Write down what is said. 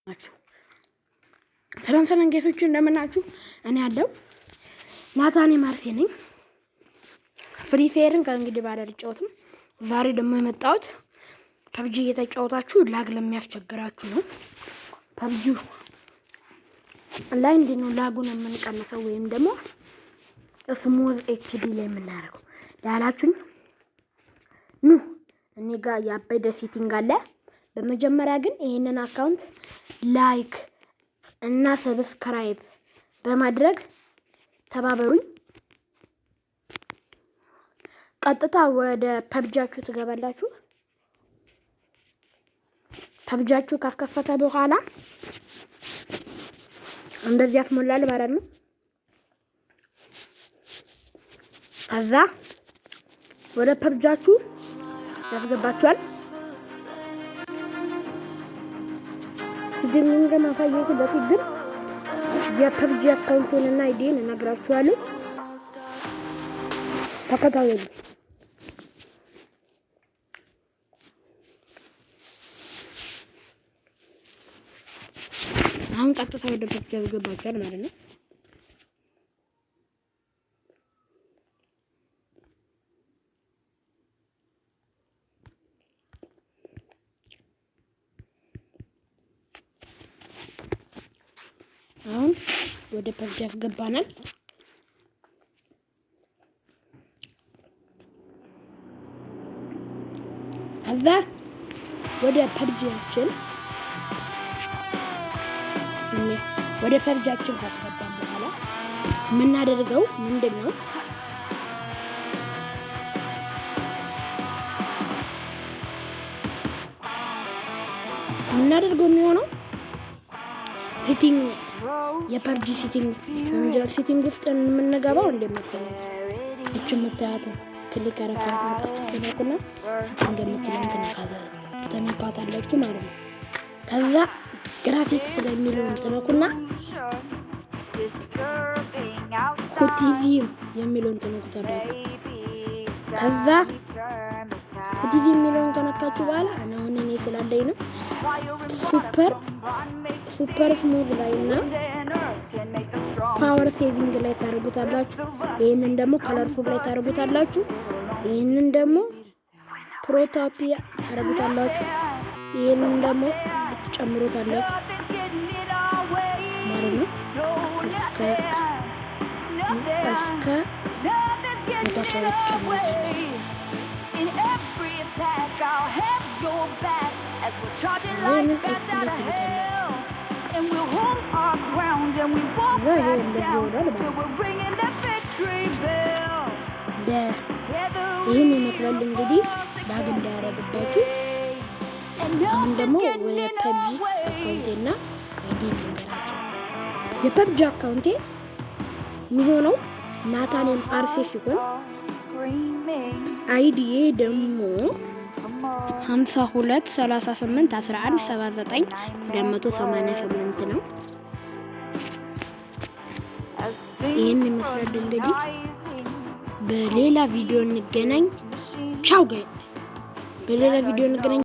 ናችሁ? ሰላም ሰላም guys ኦች፣ እንደምናችሁ? እኔ ያለው ናታኔ ማርሴ ነኝ። Free Fire ን ከእንግዲህ ባለ አልጫወትም። ዛሬ ደግሞ የመጣሁት PUBG እየተጫወታችሁ lag ለሚያስቸግራችሁ ነው። PUBG ላይ እንዴት ነው lag ኡን የምንቀንሰው ወይም ደግሞ smooth HD ላይ የምናደርገው ላላችሁኝ፣ ኑ እኔ ጋር ያበደ setting አለ። በመጀመሪያ ግን ይህንን account like እና subscribe በማድረግ ተባበሩኝ። ቀጥታ ወደ PUBG ያችሁ ትገባላችሁ። PUBG ያችሁ ካስከፈተ በኋላ እንደዚህ ያስሞላል ማለት ነው። ከዛ ወደ PUBG ያችሁ ያስገባችኋል። Setting ኡን ከማሳየቱ በፊት ግን የ PUBG account ኤን እና ID ን እነግራችኋለሁ። ተከታተሉ። አሁን ቀጥታ ወደ PUBG ያስገባችኋል ማለት ነው። አሁን ወደ PUBG ያስገባናል። ከዛ ወደ PUBG ያችን ካስገባን በኋላ የምናደርገው ምንድን ነው? የምናደርገው የሚሆነው setting፣ የ PUBG setting፣ በመጀመሪያ setting ውስጥ የምንገባው እንደመሰላችሁ እች የምታያትን click ያረካትን ቀስት ትነኩና setting የምትለውን ትነካታላችሁ ማለት ነው። ከዛ ግራፊክስ ላይ የሚለውን ትነኩና quality የሚለውን ትነኩታላችሁ። ከዛ quality የሚለውን ከነካችሁ በኋላ አሁን እኔ ስላለኝ ነው super smooth ላይ እና power saving ላይ ታደርጉታላችሁ። ይህንን ደግሞ colorful ላይ ታደርጉታላችሁ። ይህንን ደግሞ prototype ታደርጉታላችሁ። ይህንን ደግሞ ትጨምሩታላችሁ ማለት ነው። እስከ 112 ትጨምሩታላችሁ። ይህንን እኩል ትሉታላችሁ። ከዛ ይሄ እንደዚህ ይሆናል ማለት ነው። ይህን ይመስላል እንግዲህ lag እንዳያደርግባችሁ። አሁን ደግሞ ወደ PUBG account ኤና ID ልንገራችሁ። የ PUBG account ኤ የሚሆነው ናታኔም አርሴ ሲሆን ID ዬ ደግሞ 52 38 11 79 288 ነው። ይህን ይመስላል እንግዲህ። በሌላ ቪዲዮ እንገናኝ። ቻው guys፣ በሌላ ቪዲዮ እንገናኝ።